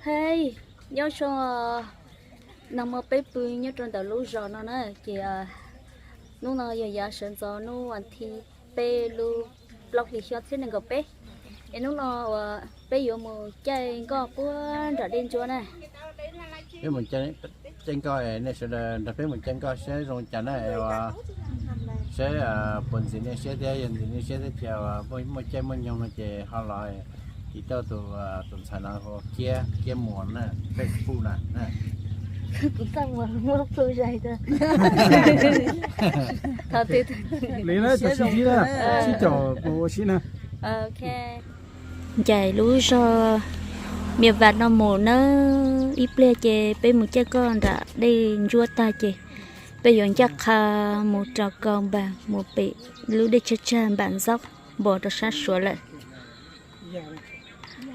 Hej, nyob zoo, nag hmo peb pw nyob rau ntawm lub zos no na, ces hnub no yog yav sawv ntxov hnub vas thib peb lub plaub hlis xyoo txhiab nees nkaum peb. Es hnub no uas peb yuav mus caij nkoj puag nram dej ntsuab na. Peb mus caij nkoj, nej sawv daws nrog peb mus caij nkoj saib zoo cas na, saib puas ntxim nej siab thiab, yog ntxim nej siab thiab ces muaj caij muaj nyoog no ces ho los tiv tauj tus ntxhais no hu ua Kiab, Kiab Muas na, Facebook na. Kuv txaj muag muab plhu zais tag. Li na, tsis ntsib na, sib caum mus ua si na. Ncaim lub zog Mias Vam no mus na, ib pliag ces peb mus caij nkoj nram dej ntsuab tag ces peb yuav ncaj qha mus rau Kau Npas, mus pem lub dej tsag tsag Npam Ntxaub npog rau sab Suav lawm.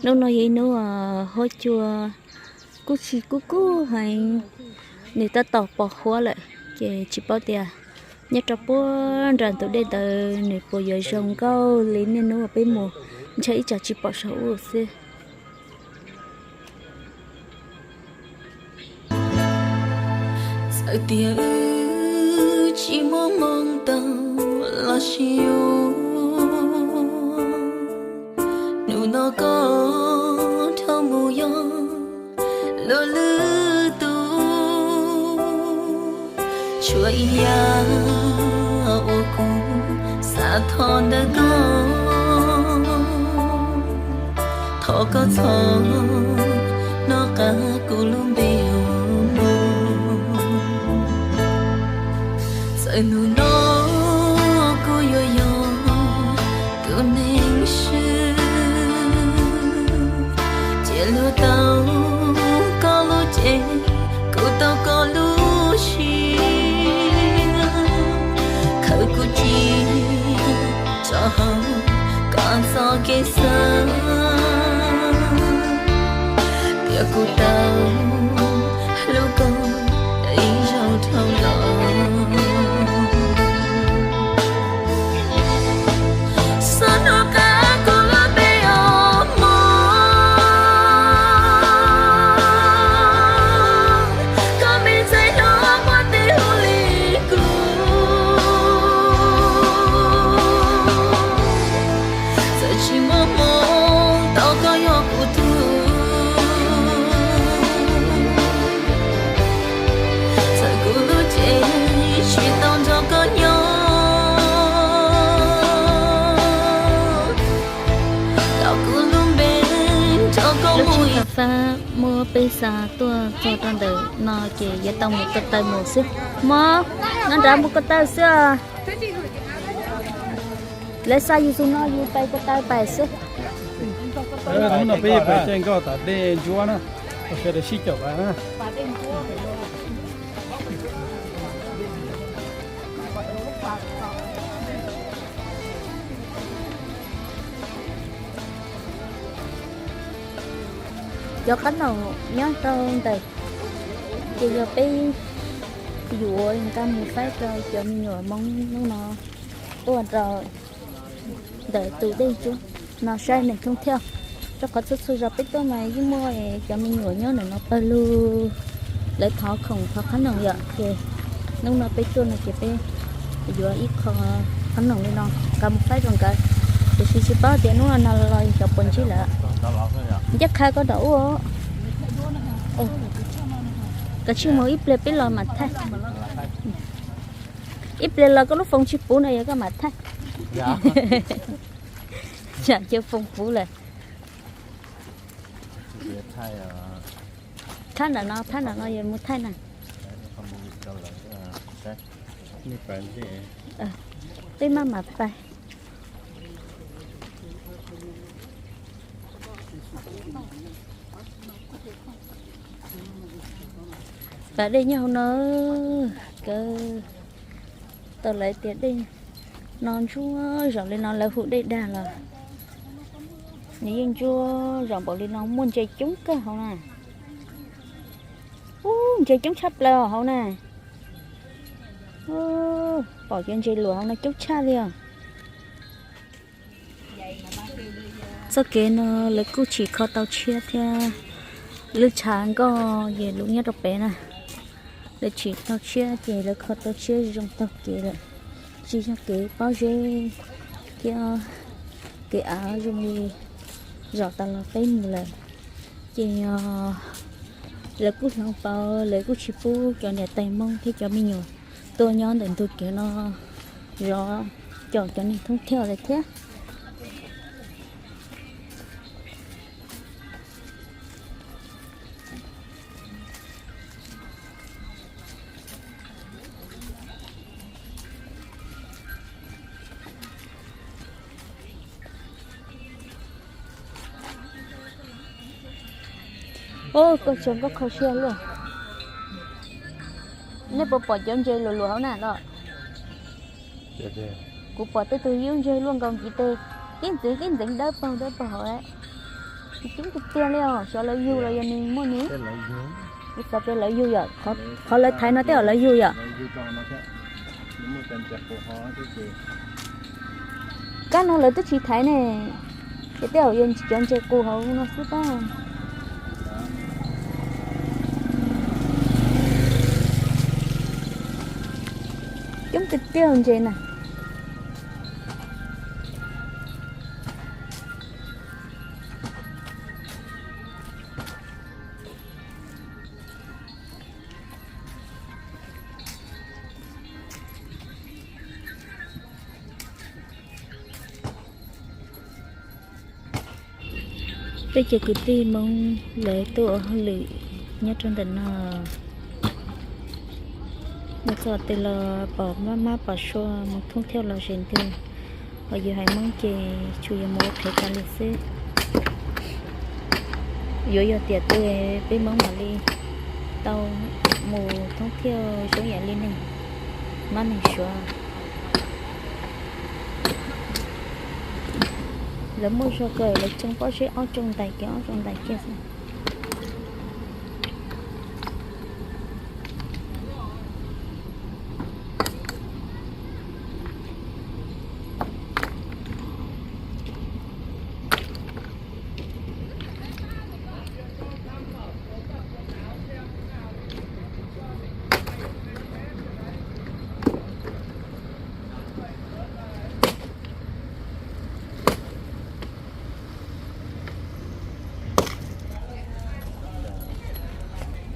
Hnub no yog ib hnub huab cua, kuj tsis kub kub heev, nws tab tom pos huab lawm, ces tsis paub tias nyob rau puag nram ntug dej ntawd nws puas yuav zoo nkauj li niaj hnub uas peb mus, ntshe ib tsam tsis pom saum ub xwb. Txawm tias wb tsis muaj hmoo tau los sis yuav, hnub no koj dhau mus yog luag lwm tus, tshuav ib yam uas kuv xav thov ntawm koj, thov koj txhob nco qab kuv lub npe os mog. Txawm hnub no kuv yuav yog tus neeg swb, cia luag tau koj lub cev, kuv tau koj lub siab, khaws kuv cia tso hauv koj txoj kev xav, tias kuv tau hlub koj ib zaug dhau los. Txhob nco qab kuv lub npe os mog, koj me ntxhais no muaj tes hu li kuv. Txawm tsis muaj hmoo tau koj yog kuv tug, txawm kuv lub cev tsis tau nrog koj nyob, los kuv lub npe nrog koj mus. Lub tsheb fab fab muab peb xa tuaj txog rau ntawm no ces yuav tau mus ko taw mus xwb. Mog, no nrad mus ko taw xwb os. Lawv xa yus tus no yus pais ko taw pais xwb. Hnub no peb pais caij nkoj tom dej ntsuab na, sawv daws sib caum pais na. Cov qab noom nyob rau ntawm, ces yog peb yuav nqa mus faib rau cov me nyuam Hmoob hnub no tuaj rau ntawm tus dej ntsuab no saib neeg thoob thiab. Rau qhov txhua txhua zaus peb tuaj mas yeej muaj cov me nyuam nyob ntawm no pawg lug, lawv thov khoom thov qab noom yom, ces hnub no peb tuaj no ces peb yuav ib qho qab noom li no nqa mus faib rau nkawd, tiam sis tsis paub tias hnub no los xyov puas ntsib lawm. Ncaj qha koj nram ub, kav tsij mus ib pliag peb los mam thaij. Ib pliag los koj lub foos tsis puv no yog koj mam thaij. Tsam cia foos puv lawm. Thab nram no, thab nram no yog mus thaij na. Peb maj mam pais. Pas dej nyob hauv no, kawg tau lawv tias dej no ntsuab zaum li no lawv hu dej dag los nws yeej ntsuab zaum npaum li no, muaj ntses coob kawg hauv na. Ub, ntses coob tshaj plaws hauv na. Pom cov ntses luam hauv no coob tshaj li os. Txoj kev no lawv kuj tsim kho tau tshiab thiab, Lub tshav nkoj ces lub nyob rau pem na. Lawv tsim tau tshiab ces lawv kho tau tshiab zoo taug kev lawm. Tsis yog kev pob zeb thiab kev av zoo li zaum tas los peb mus lawm. Ces lawv kuj hloov pauv, lawv kuj tsis pub cov niam tais Hmoob thiab cov me nyuam tuaj nyob ntawm ntug kev no zov caum cov neeg thoob thiab lawm thiab. Ub, koj tseem nkoj kho siab luaj. Nej puas pom cov ntses luas luas hauv na los? Kuv pom tej tug yub ntses luaj nkaus nkiv teg, tib ntxeev tib ntxeev dawb paug dawb paug hauv. Tsis coob tiag tiag li os, xyov lawv yug los yog nws muaj nws. Kuv xav tias lawv yug yom, qhov lawv thaiv no tej zaum lawv yug yom. Kab no lawv twb tsis thaiv ne, ces tej zaum yog cov ntses qus hauv no xwb pab. Coob tiag tiag ntses na. Peb cov kwv tij Hmoob lawv tuaj ua hauj lwm nyob rau ntawm no, mus txog twg los pom mab mab pom sua mus thoob thiab los zes ntwg. Hos yus haiv Hmoob ces tsuas yog mus ua qhev tas li xwb. Yuav yog tiam twg peb Hmoob mam li tau mus thoob thiab zoo yam li neeg mab neeg suav. Lawv muaj zog kawg, lawv tsoo pob zeb ob tsoo ntais kiag ob tsoo ntais kiag xwb.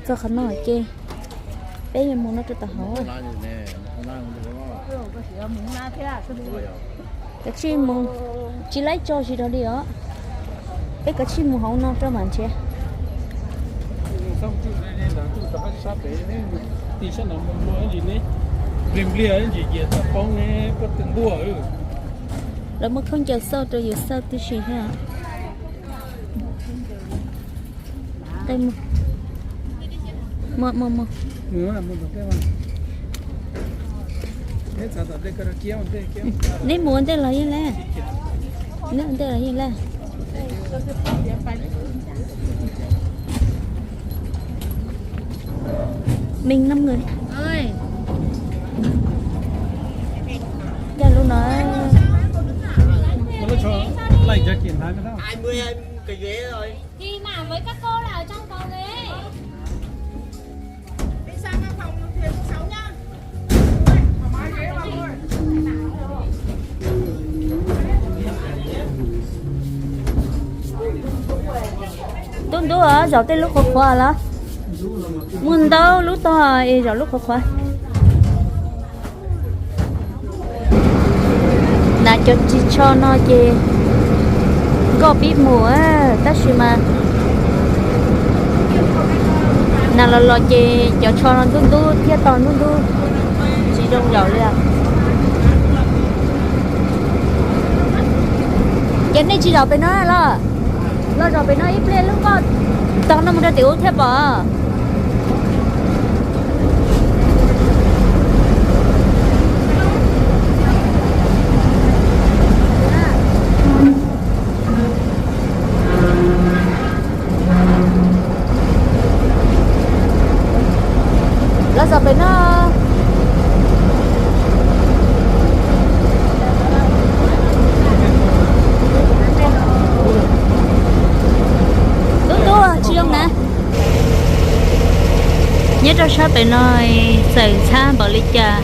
Txog qhov no ces peb yuav mus no rau tom hauv. Kav tsij mus, tsis laib tso tsis rau li os. Peb kav tsij mus hauv no rau mam nrhiav. Lawv muaj khaub ncaws xauj rau yus xauj tib si thiab. Neb mus ua ntej los yeej laj, neb ua ntej los yeej laj. Mej nam nws, cas lub no. Ntub ntub os, zaum tej lub qhuav qhuav los? Muaj ntau lub tog es zaum lub qhuav qhuav. Nas cov ris tsho no ces nkoj pib mus, tab sis mas nas los los ces cov tsho no ntub ntub thiab tog ntub ntub, tsis zoo zaum li. Ces nej tsis zaum pem no los? Los zaum pem no ib pliag lub nkoj tog no mus rau tim ub thiaj pom. Los zaum pem no. Tub tub, tsis zoo na. Nyob rau sab pem no txawm ntxhab npaum li cas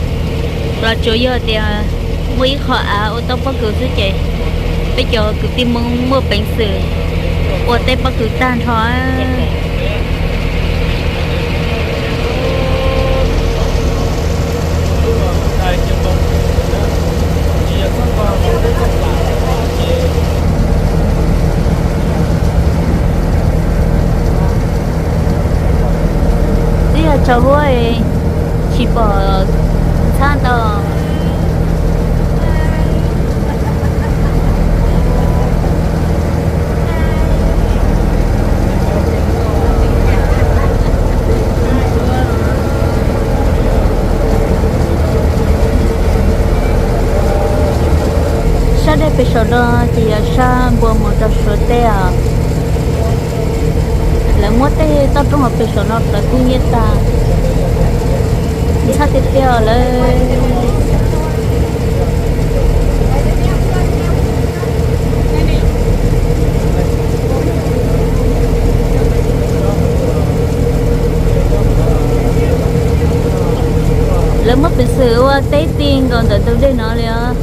los tsuas yog tias muaj ib qho av ua tau pob kws xwb ces peb cov kwv tij Hmoob muaj peev xwm ua teb pob kws tag nrho. Twb yog tsaus huab tsis pom ntxhab ntau. Sab dej pem saum no ces yog sab npua mus rau Suav teb os. Lawv muab tej toj roob hauv pem saum no plawv kub nyiab tag. Ntxhab tiag tiag lawm. Lawv muaj peev xwm ua teb ti nkaus ntawm tus dej no li os.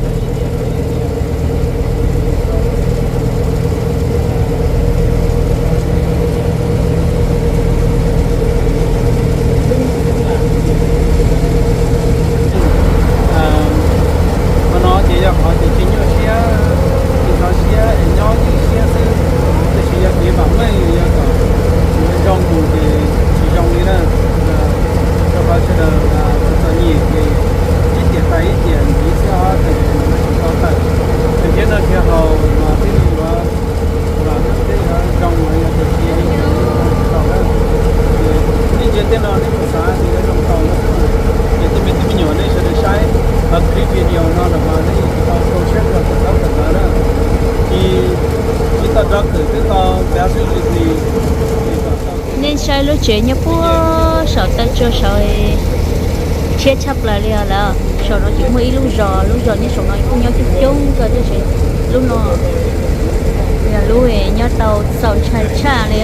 Qhov no ces yog qhov tias tsis nyuaj siab, tsis ntxhov siab es nyob ywj siab xwb, tiam sis yog kev vam meej, yog kom zoo mus ces tsis zoo li na. Rau qhov sawv daws txom txom nyem ces ib tiam tais ib tiam ntxiv xwb os, tais tais yuav tsis tau tawm. Tais thiab no thiaj haus mas thiaj li yuav, mas thiaj yuav zoo, yog tias cia li tsis tau na. Ces nej ntsia tej no nej kuj xav tias yuav zoo tau no xwb. Ces tej me tub me nyuam nej sawv daws saib clip video no los mas nej yeej tsis tau rau siab rau tawm txawv tawm ntawd na. Tsis, tsis tau rov kawm twb tau ntav xwb li. Nej saib lub tsev nyob puag saum taw tsua saud, tshiab tshaj plaws li os lawm. Saum no ces muaj ib lub zos, lub zos nyob saum no kuj nyob coob coob kawg tab sis lub no yog lub nyob tau txaus ntshai tshaj li.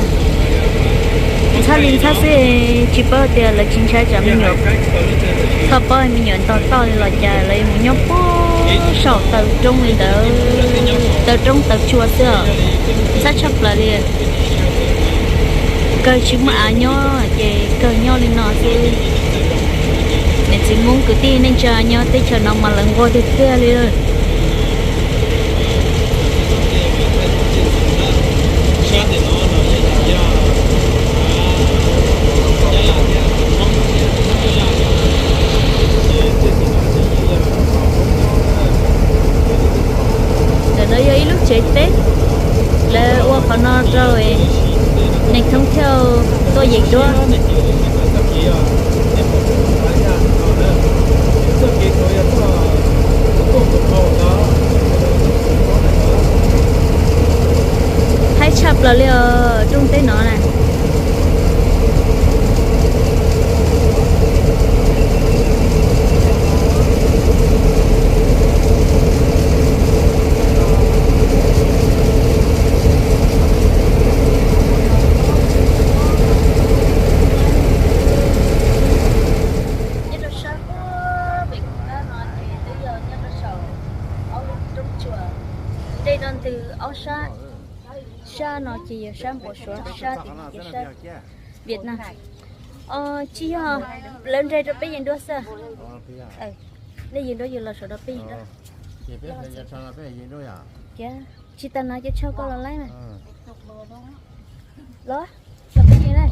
Ntxhab li ntxhab xwb, tsis paub tias lawv tsis ntshai tsam me nyuam, txhob paub me nyuam nto toj li los cas lawv mus nyob puag saum taw roob li ntawd, taw roob taw tsua xwb os. Ntxhab tshaj plaws li. Kawg tsis muaj av nyob ces kawg nyob li no xwb. Niam txiv Hmoob kwv tij neej tsa nyob teb chaws no mas lawv nquag tiag tiag li. Ntawm no yog ib lub tsev teb, lawv ua qhov no rau neeg thoob thiaj tuaj yeem duab. Haib tshaj plaws li os rooj teb no na. Nyob rau sab pem kuv pab no ces twb yog nyob rau saum ob lub roob tsua, nres rau ntawm ob sab. Sab no ces yog sab npau suav, sab tim no ces sab Vietnam. Tsis yog, lawv nres rau peb yeem duab xwb. Nej yeem duab yus los saum no peb yeem duab. Tsis tas no ces tshaj koj los laib na. Los, los peb yeem na.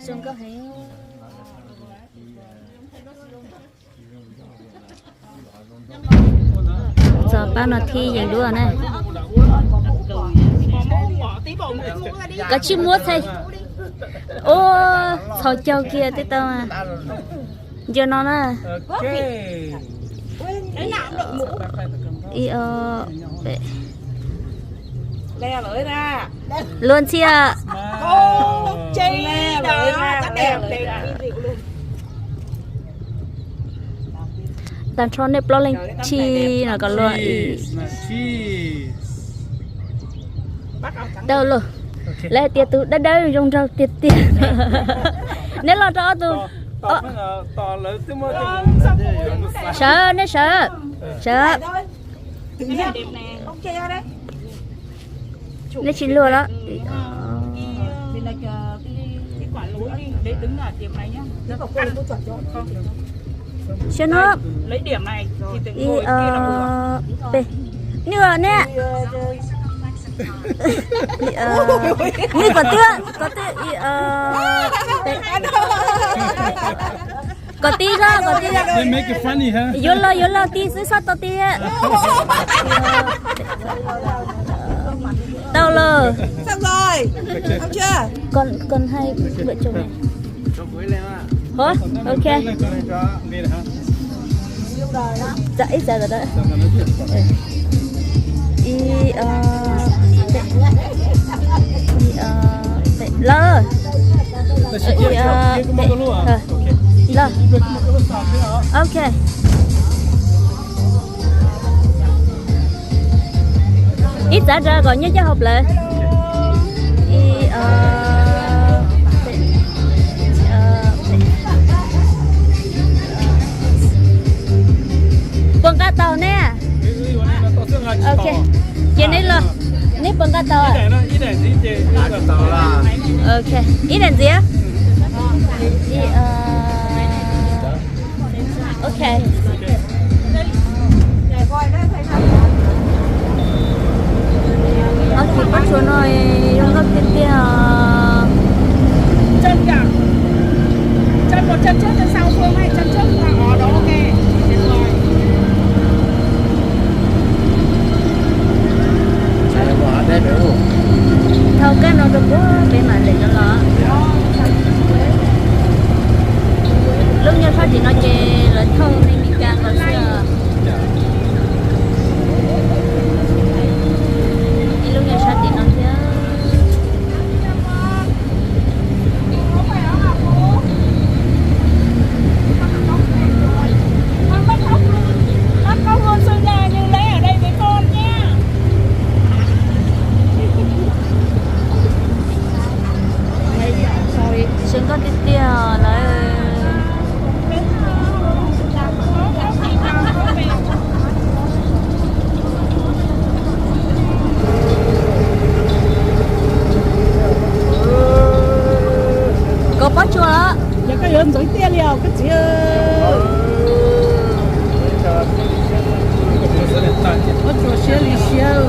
Zoo nkauj heev. Txog pab no thiaj yeem duab na. Koj tsis muab txhais. Ua, txhos caug kiag tej tau. Nco no na. Ib, ob, peb. Luag ntxhiab. Tag nrho nej plaub leeg tsis no kom luag ib. Tau los, lawv hais tias tus dawb dawb zoo nraug tiag tiag. Neb los rau ob tug. Sawv, neb sawv, sawv. Neb tsis luag los? Sawv no. Ib, peb. Nws ne, nws kom twb, kom twb, kom tib, kom tib, yuav los yuav los tib xwb, xob tau tib. Tau los. Còn, còn hai vợ chồng này. Hả? Ok. Dạ, ít giờ rồi đó. Ib, ib, lawm. Ib, lawm. Ok. Ib txav rau kom nyob coj hauv plawv. Ib, puas nqa tau ne? Ok, ces neb los, neb puas nqa tau? Ok, ib daim ntxiv. Ok. Ob tug pob tsuas no zoo nkauj tiag tiag. Thauj kab no rau puag pem mam lem no los. Lub nyuag sab tim no ces lawv thauj neeg Meskas nkaus xwb. Ib lub nyuag sab tim no thiab. Zoo nkauj tiag tiag lawm. Kov pob tsuas. Yog koj yuav ntxeev tiaj li os koj txiv. Pob tsuas siab li siab.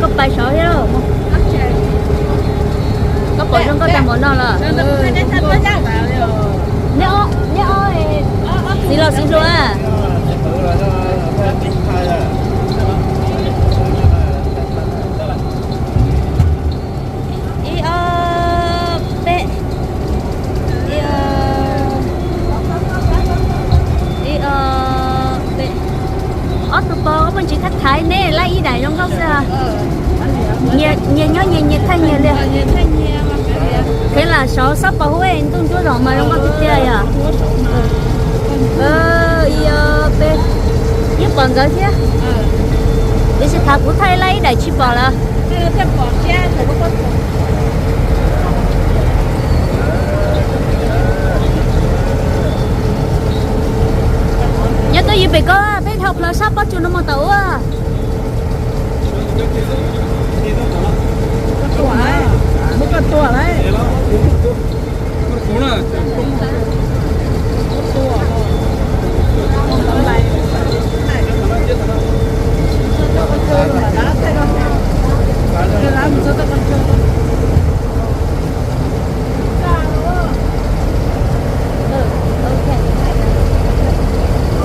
Koj pais saud thiab. Koj pom zoo nkauj tag npaum no los? Neb ob, neb ob txiv laus txiv hluas. Ib, ob, peb. Ib, ob, peb. Ob tug pog koj muaj ntsis thab thaiv neb laij ib daim zoo nkauj xwb. Nyias nyob nyias nyias thaij nyias li. Kheev lam saud xob pos huab ntuj ntsuab zoom mas zoo nkauj tiag tiag yom. Ib, ob, peb. Yeej pom nkawd thiab. Tiam sis thaum kuv thaij laij ib daim tsis pom lawm. Nyob tuaj ywj pem ko, peb dhau plaws sab pob tsuas no mus tom ub.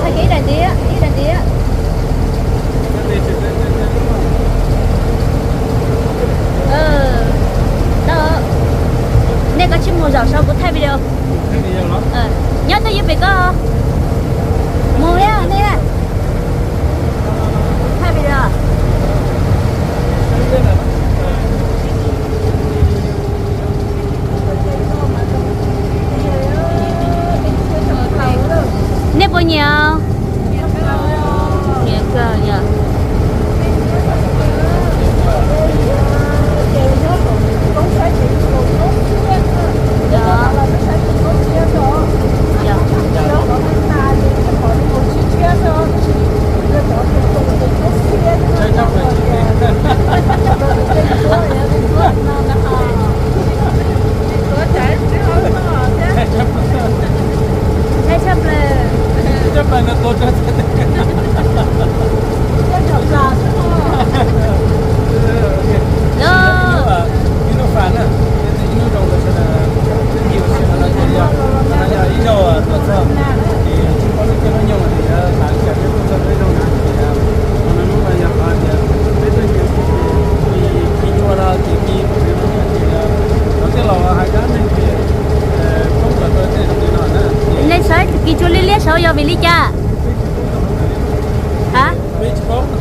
Thaij kiag ib daim ntxiv, ib daim ntxiv. Nej koj tsis mus zaum saud kuv thaij video. Nyob tuaj ywj pem ko.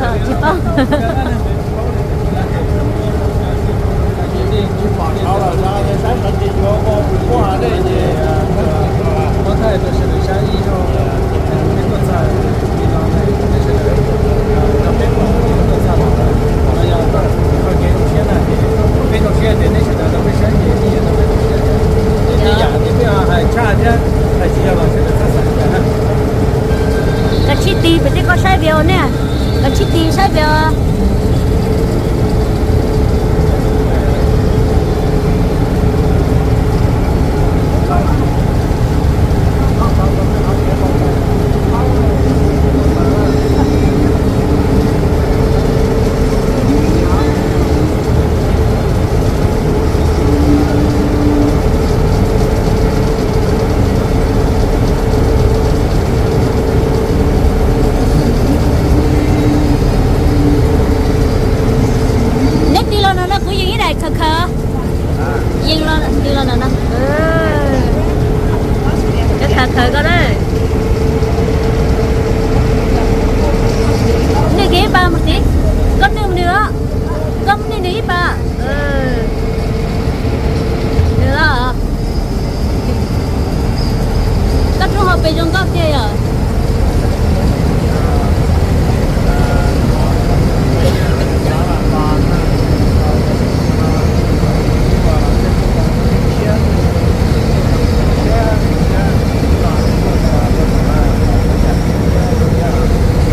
Tsis paub. Kav tsij tig pem tej koj saib video ne. Kav tsij tig saib video. Neb tig los no no kuv yeej ib daim khaws khaws. Yeej los tig los no no. Cov khaws khaws koj na. Nws kiag ib pas mus tid. Koj nws nws os. Koj nws nws ib pas. Nws los. Koj rub hauv pes zoo nkauj tiag yom.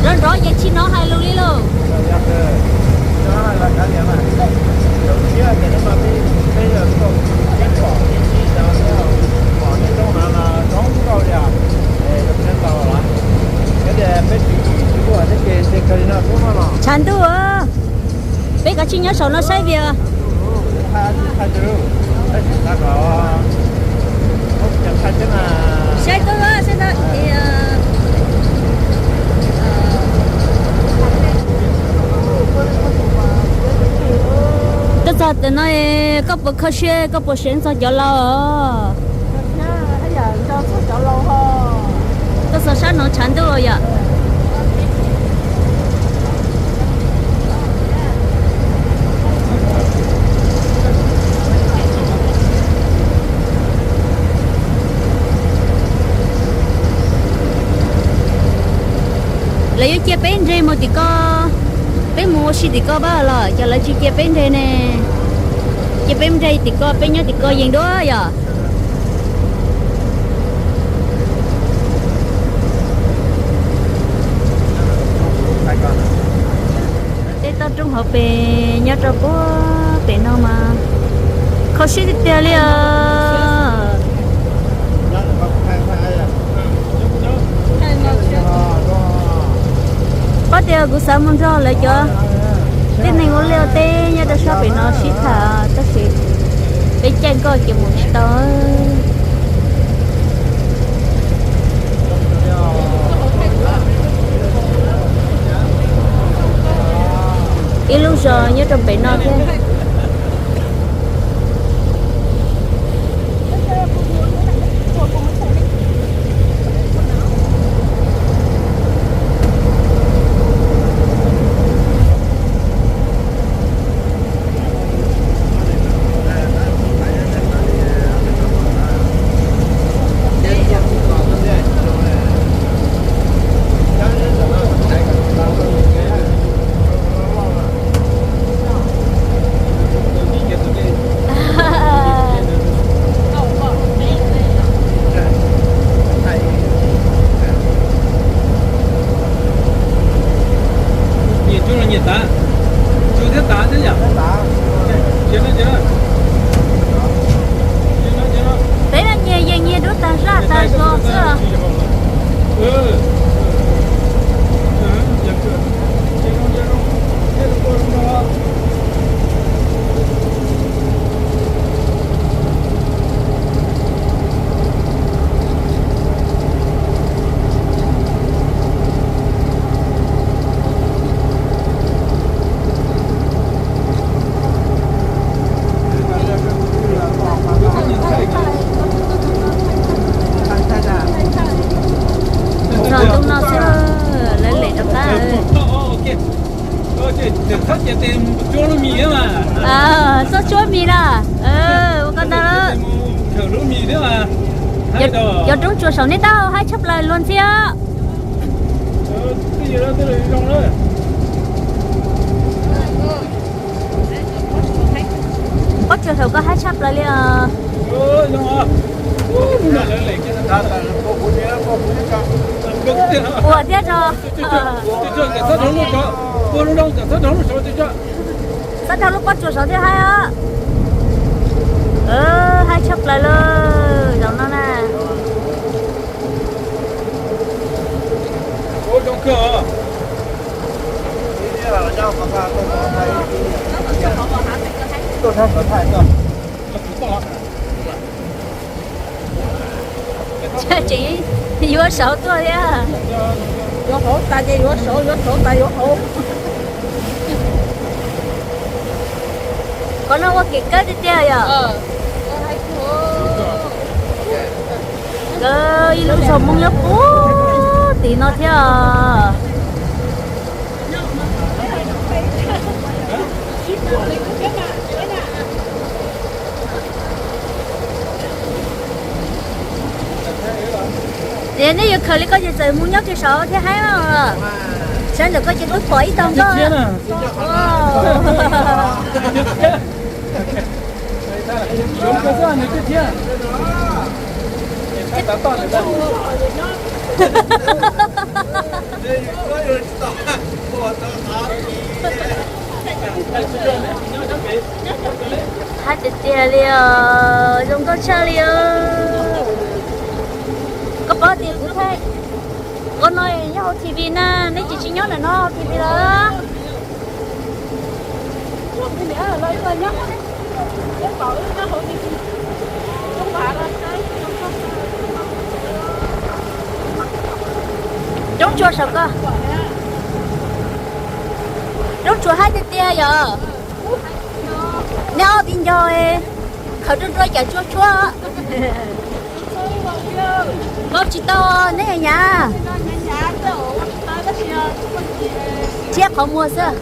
Nrov nrov yeej tsis hnov hais lus li lauj. Tshav ntuj, peb kav tsij nyob saum no saib video. Saib tuaj, saib tuaj. Tuaj txog tim no, koj puas kho siab, koj puas seev txog cov laus os? Tuaj txog sab no tshav ntuj yom. Lawv yuav cia peb nres mus tim ko, peb mus ua si tim ko pab los cov lawv tsis cia peb nres ne. Cia peb nres tim ko, peb nyob tim ko yeej dua yom. Tej toj roob hauv pes nyob rau puag pem no mas kho siab tiag tiag li os. Pab tias kuv xav mus nrog lawv cov tib neeg ua liaj ua teb nyob rau sab pem no sib tham tab sis peb caij nkoj ces mus tsis tau. Ib lub zos nyob rau pem no thiab. Nyias tsuj los nyias tav, tsuj thiab tav thiab yom. Peb nyias yeej nyias dub tag zaj tag zog xwb. Txog ntuj no xwb lawv lem rov qab. Txhob cia tes mus tsuab lub mis thiab mas. Txhob tsuab mis na. Ua ko ntag. Cov roob tsuas saum nej tab haib tshaj plaws luag ntxhi os. Pob tsuas saum ko haib tshaj plaws li os. Ua thiab tso. Txhob dhau lub pob tsuas saud thiaj haib os. Haib tshaj plaws lawm zaum no na. Tseem yuav saud tuaj thiab. Yuav hauv tas ces yuav saud, yuav saud tas yuav hauv. Qhov no ua kev kawb tiag tiag yom. Nkawd ib lub zos Hmoob nyob puag tim no thiab os. Ces nej yuav khaws li koj ces txawm mus nyob kiag saud thiab haib os. Saib ntawm koj ces twb pom ib tog nkauj. Haib tiag tiag li os, zoo nkauj tshaj li os. Koj paub tias kuv thaij qhov no nyob hauv T V na, nej tsis tsis nyob ntawm no hauv T V lawm. Roob tsuas saum ko. Roob tsuas haib tiag tiag yom. Nej ob viv ncaus khaws ruaj ruaj cas tsuag tshuab. Npaum tsis tau nej nyav. Tshiab qhov muag xwb.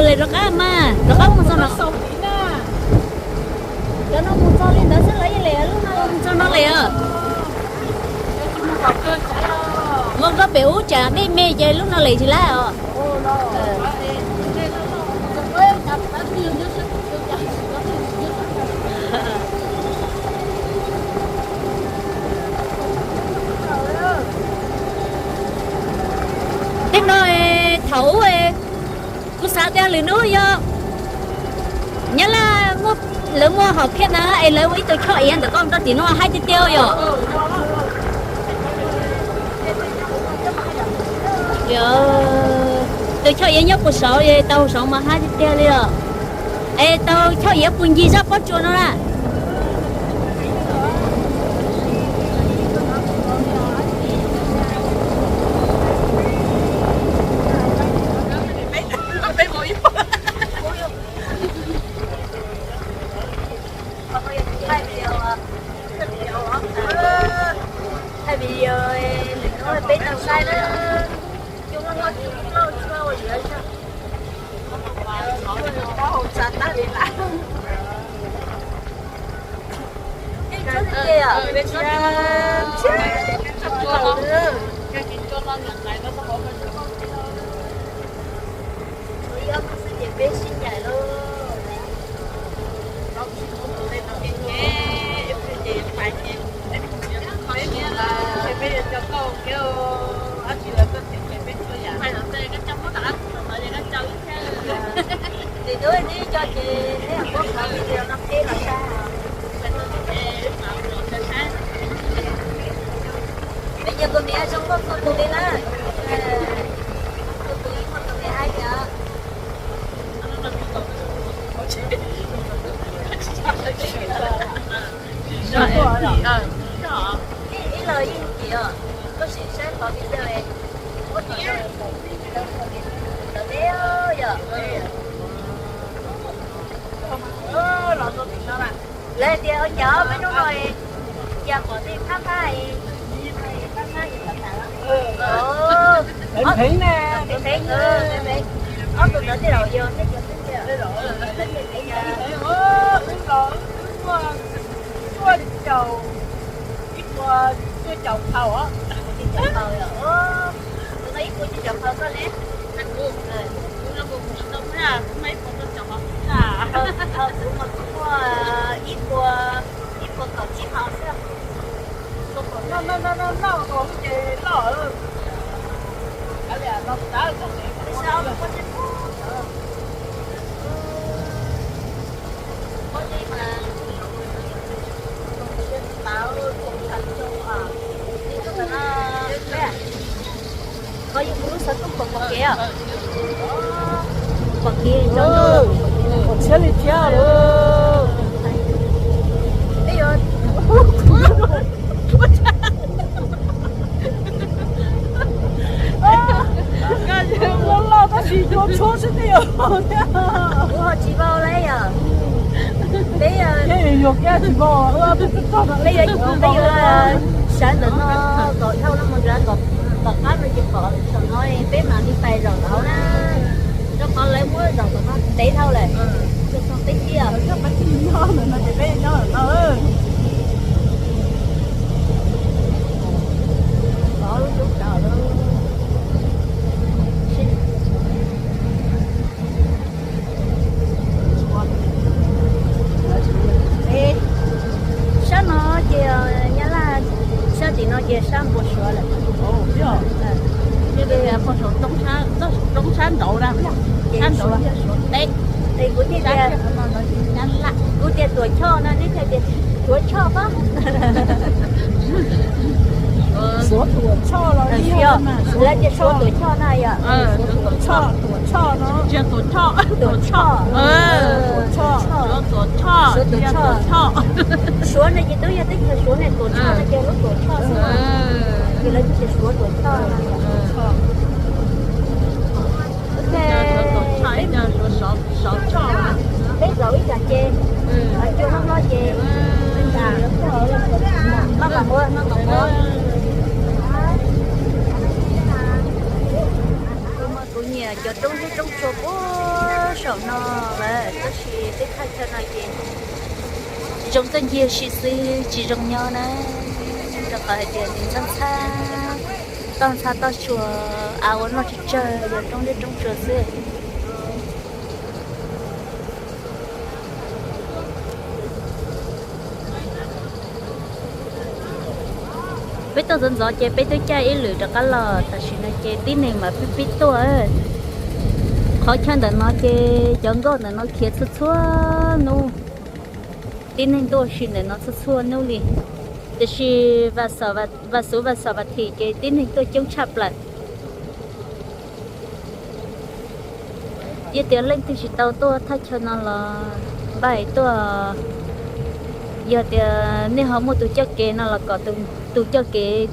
Lem rov qab mas, rov qab mus txog no. Cov no mus txog li ntawd xwb los yeej lem, lub no mus txog no lem os. Mus rau pem ub tsam dej me ces lub no lem tsis lawm os. Tej no thaum ub kuv xav tias lwm hnub yog Nyab Laj lawv muaj hom phiaj na es lawv ua ib tug choj iav ntawm koj rau tim no haib tiag tiag yom. Tus choj iav nyob puag saud, tau saud mas haib tiag tiag li os. Es tau choj iav puag ncig zaj pob tsuas no na. Thaij video, lwm hnub peb tau saib na. Cua loj loj, cua loj tsis tau ua yuav zog. Pob hau txav tag li lawm. Ib ob hnub xwb ces peb sib ncaim lauj. Peb yuav coj koj ua kiag dab tsi los koj txiv ces peb txhua yam. Tim tub neb coj ces neb muab qhov video no qhib los saib. Peb nyias tus niam zoo nkauj txhua tus li na. Tus tus ib qho tus niam hais tias ib los yeej tim os, koj sim saib qhov video es muab tim ntawd yom. Lawv hais tias ua cas ob peb hnub no cas pom Ob tug ntawd tej laus yog nej cov xib tias, wb los wb muaj cuaj caum, ib puas cuaj caum phau os. Ib puas cuaj caum phau, tus no ib puas cuaj caum phau koj ne? Kuv no kuv tsis tau, kuv muaj ib puas cuaj caum phau xwb na. Kuv mas kuv muaj ib puas, ib puas kaum tsib phau xwb. Noj noj noj noj noj ces loj. Koj yog kuv lub xov tooj pom pom kev, pom kev, pom tsheb li thiab. Loj loj tab sis cua tshuab xwb twb yog thiab. Kuv ho tsis vau li yom. Peb, peb yuav, peb yuav sawv ntawm no kom dhau no mus nrad kom tom qab no ces pom saum no peb mam li pais zaum ntawd na. Rau qhov lawv muab zaum tom no tev dhau lawm. Peb cia nyob ntawm no ces peb nyob ntawm no. Sab no ces Nyab Laj, sab tim no ces sab npua Suav lawm. Roob sab nraud na, sab nraud teb. Kuv tias, kuv tias Tuam Choj no neb thiaj tias Suav Choj pab. Suav Tuam Choj los, lawv tias Suav Tuam Choj na yom. Tuam Choj, Tuam Choj no. Tuam Choj, Tuam Choj, Suav Tuam Choj, Suav Tuam Choj. Suav no ces twb yog teb chaws Suav ne, Tuam Choj no ces lub Tuam Choj xwb. Ces lawv tias Suav Tuam Choj no. Ok, peb zaum ib tsam ces, cua hlob hlob ces, maj mam ua, maj mam ua. Kuv mas kuv nyiam cov roob zeb roob tsua puag saum no lawm, tab sis peb thaj chaw no ces zoo txawj ncig sim xwb tsis zoo nyob na, rau qhov hais tias nws ntxhab ntxhab toj ntxhab toj tsua, av ua noj tsis tsawg, yog roob zeb roob tsua xwb. Peb tuaj ntxov ntxov ces peb twb caij ib lwm rov qab los, tam sim no ces tib neeg mas pib pib tuaj. Qhov chaw ntawm no ces cov nkauj ntawm no khiav txhua txhua hnub, tib neeg tuaj ua si ntawm no txhua txhua hnub li. Tiam sis vas xuv vas xos vas thim ces tib neeg tuaj coob tshaj plaws. Yog tias leej twg tsis tau tuaj thaj chaw no los npaj tuaj, yog tias nej ho muaj tus coj kev no los kom tus coj kev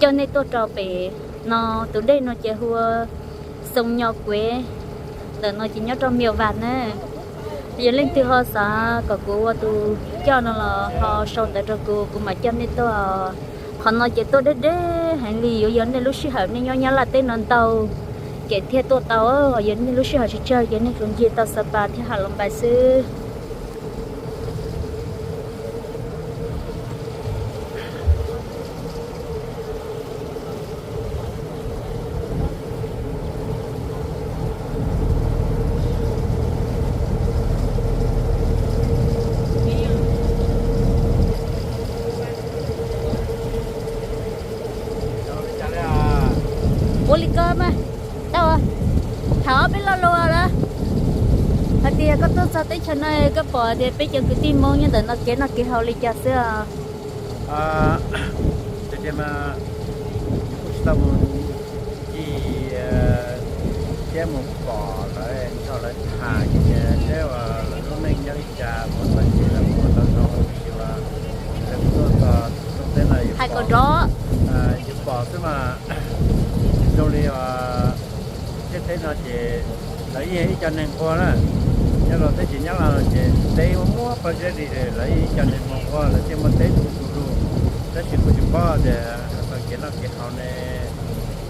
coj nej tuaj rau pem no. Tus dej no ces hu ua Xoo Nyo Kuev, ntawm no ces nyob rau Mias Vas na. Yog leej twg ho xav kom kuv ua tus coj no los ho sau ntawv rau kuv, kuv mam coj nej tuaj. Qhov no ces tuaj deb deb heev li, yuav yog nej lub sij hawm nej nyob Nyab Laj teb no ntau ces thiaj tuaj tau. Yog nej lub sij hawm tsis tsawg ces nej tsuas ncig tau Xab Pas thiab Has Loos Npais xwb. Ua li ko mas, tau, tham ob peb lo lus lawm. Hais tias koj tuaj txog teb chaws no koj pom tias peb cov kwv tij Hmoob nyob ntawm no kev noj kev haus li cas xwb os? Tiag tiag mas kuv tsis tau mus ncig thiab mus pom lawv nrog lawv tham seb lawv lub neej nyob li cas, muaj txoj kev los muaj tau zoo, tab sis lawv tuaj txog teb no yus pom xwb mas zoo li thiab teb no ces lawv yeej yog ib co neeg nquag na. Nyob rau teb chaws Nyab Laj no ces teb muaj muaj pob zeb li, lawv yeej ib co neeg nquag, lawv thiaj muaj teb tu tu lug. Tab sis kuv tsis paub tias txoj kev noj kev haus ne,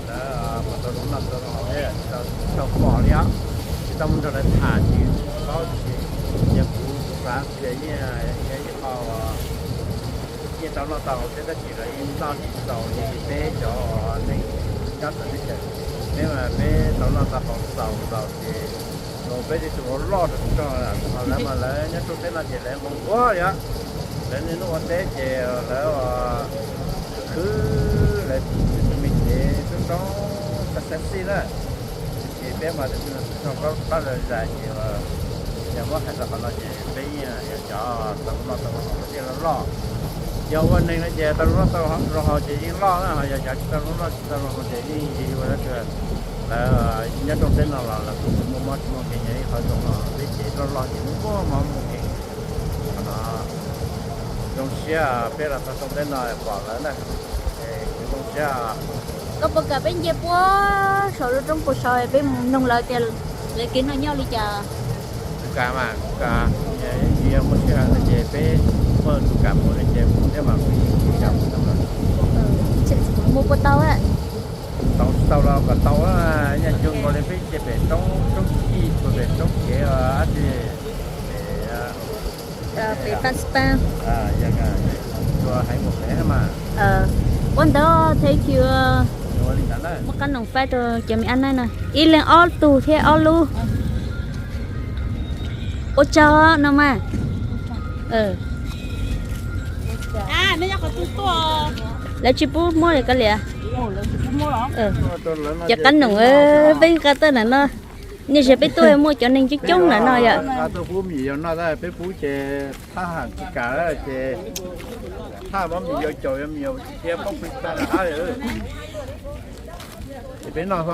lawv muaj Tau noj tau haus thiab tsis tau pom li os, tsis tau mus nrog lawv tham tsis paub tsis, ces kuv kuv xav tias yeej yog ib qho yeej tau noj tau haus thiab tab sis lawv yeej noj tsis txaus li peb cov neeg nyob txawv teb chaws. Peb mas peb tau noj tau haus txaus txaus ces peb tej tus loj loj rau rau lawv mas lawv nyob rau teb no ces lawv nquag nquag li os. Lawv niaj hnub ua teb ces lawv khwv lawv tus me cev roob roob xab xab xij na. Ces peb mas tus no tus no pab zam zam ces yog muab hais rau qhov no ces peb yeej yog cov tau noj tau haus thiaj loj loj. Yog ua neeg no ces tau noj tau haus ces yeej loj na, ho yog cov tsis tau noj tsis tau haus ces yeej ua dab tsi. Lawv nyob rooj teb no los lawv kuj tsis muaj mob tsis muaj nkeeg, yog ib qho zoo no peb ces loj loj ces muaj mob muaj nkeeg. Qhov no zoo siab peb los txog rooj teb no pom lawv na, kuv zoo siab. Koj puas kam peb nce puag saum lub roob puag saud peb mus noog lawv tias lawv kev noj nyob li cas? Kuv kam mas kuv kam, tsis yog muaj sij hawm no ces peb muaj tus kam mus no ces mus thiab mas kuv yeej kam mus. Mus puas tau? Tau tsis tau los kom tau, yog zoo nkaus li peb ces pem roob roob tij, pem roob kev dab tsi, pem Paj Spas. Ua ntawd thank you. Muab qab noom faib rau cov me ab naib no, ib leeg ob tug thiab ob lub. Ua tsaug no mas. Lawv tsis pub muab li koj liam. Ces qab noom peb qab tawm ntawm no, nej saib peb tuaj muaj cov neeg coob coob ntawm no yom. Peb pub ces thaj ham tsis kam ces thaj muab me nyuam caum, me nyuam thiab poob plig tag. Ces peb noj xwb.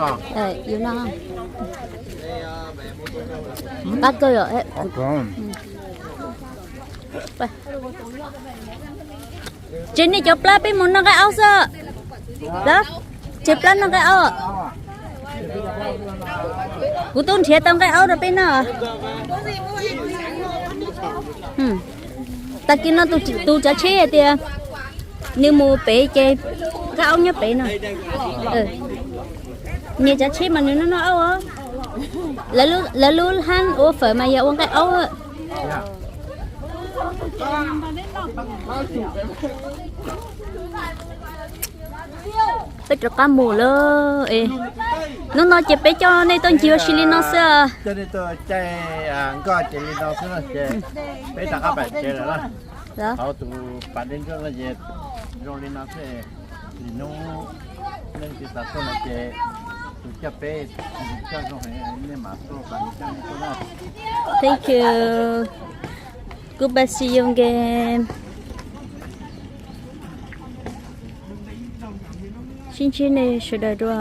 Qab kawg yom. Ces nej cov plab peb mus noj nqaij aub xwb. Los, ces plab noj nqaij aub. Kuv twb nrhiav tau nqaij aub rau peb noj. Tag kis no tus tsav tsheb hais tias nws mus pem ces nqaij aub nyob pem no. Niag tsav tsheb mas nws noj noj aub os. Lawv lub hab ua fawm mas yog ua nqaij aub. Peb rov qab mus lawm. Hnub no ces peb coj nej tuaj ncig ua si li no xwb. Coj nej tuaj caij nkoj ces li no xwb ces peb rov qab pem tsev lawm na. Hauv tus pas dej ntsuab no ces zoo li no xwb. Lwm hnub nej tsis xav tuaj no ces tus coj peb, tus coj zoo heev, nej mam tuaj, pas coj nej tuaj na. Thank you. Goodbye, see you again. Sib ntsib nej sawv daws dua.